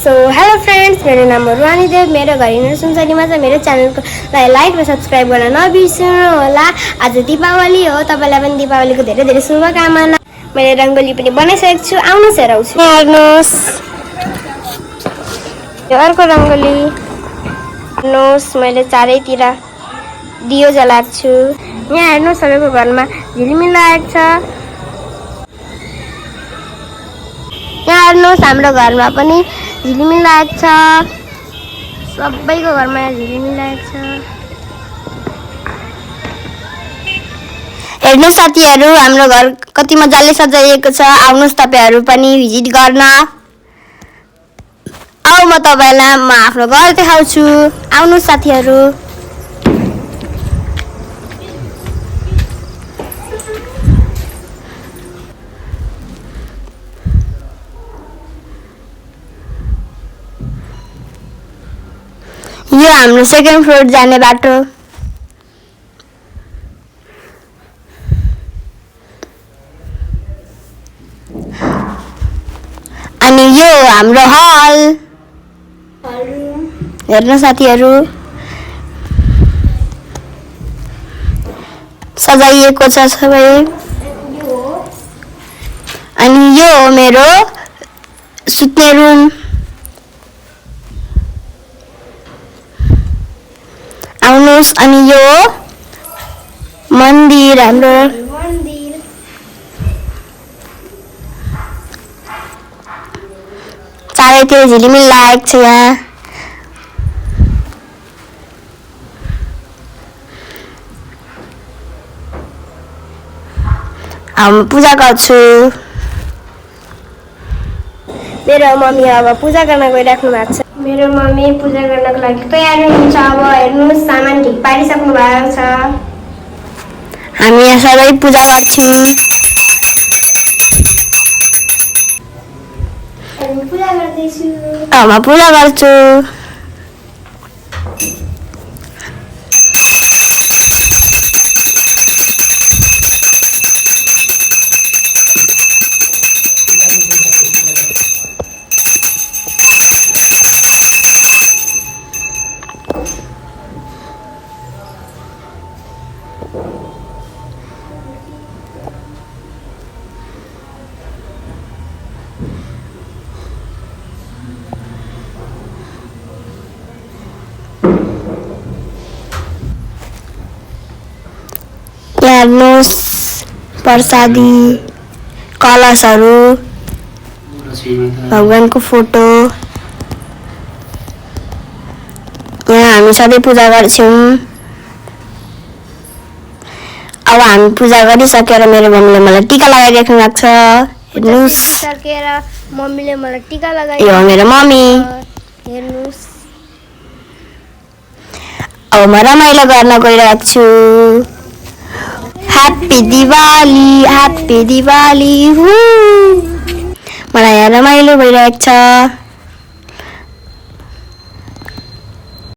So hello friends, मेरो नाम हो रुवानी देव। मेरो घर हिँड्नु सुनसरीमा छ। मेरो च्यानललाई लाइक र सब्सक्राइब गर्न नबिर्सनु होला। आज दीपावली हो, तपाईलाई पनि दीपावलीको धेरै धेरै शुभकामना। मैले रङ्गोली पनि बनाइसकेको छु, आउनुहोस् हेरौछु। हेर्नुहोस्, यो अर्को रङ्गोली। हेर्नुहोस्, मैले चारैतिर दियो जलाएको छु। यहाँ हेर्नुहोस्, सबैको घरमा झिलिमिली लागेको छ। यहाँ हेर्नुहोस्, हाम्रो घरमा पनि झिलिमिली लागेको छ। सबैको घरमा झिलिमिली लागेको छ। हेर्नुहोस् साथीहरू, हाम्रो घर कति मजाले सजाइएको छ। आउनुहोस् तपाईहरू पनि भिजिट गर्न। आऊ म तपाईलाई आफ्नो घर देखाउँछु। आउनुहोस् साथीहरू। यो हाम्रो सेकेन्ड फ्लोर जाने बाटो। अनि यो हाम्रो हल। हेर्नु साथीहरू, सजाइएको छ सबै। अनि यो हो मेरो सुत्ने रुम। आउनुहोस्। अनि यो मन्दिर हाम्रो। चारैतिर झिलिमिली लागेको छ। यहाँ हामी पूजा गर्छु। मेरो मम्मी अब पूजा गर्न गइराख्नु भएको छ। मेरो मम्मी पूजा गर्नको लागि तयार हुनुहुन्छ। अब हेर्नुहोस्, सामान ठिक पारिसक्नु भएको छ। हामी यहाँ सबै पूजा गर्छौँ। पूजा गर्दैछु। म पूजा गर्छु। हेर्नुहोस्, प्रसादी, कलशहरू, भगवानको फोटो। यहाँ हामी सबै पूजा गर्छौँ। अब हामी पूजा गरिसकेर मेरो मम्मीले मलाई टीका लगाइराख्नु भएको छ। हेर्नुहोस्, सकेर मम्मीले मलाई टीका लगाइ। यो मेरो मम्मी। हेर्नुहोस्, अब म रमाइलो गर्न गइरहेको छु। Happy Diwali, happy Diwali. मलाई यहाँ रमाइलो भइरहेको छ।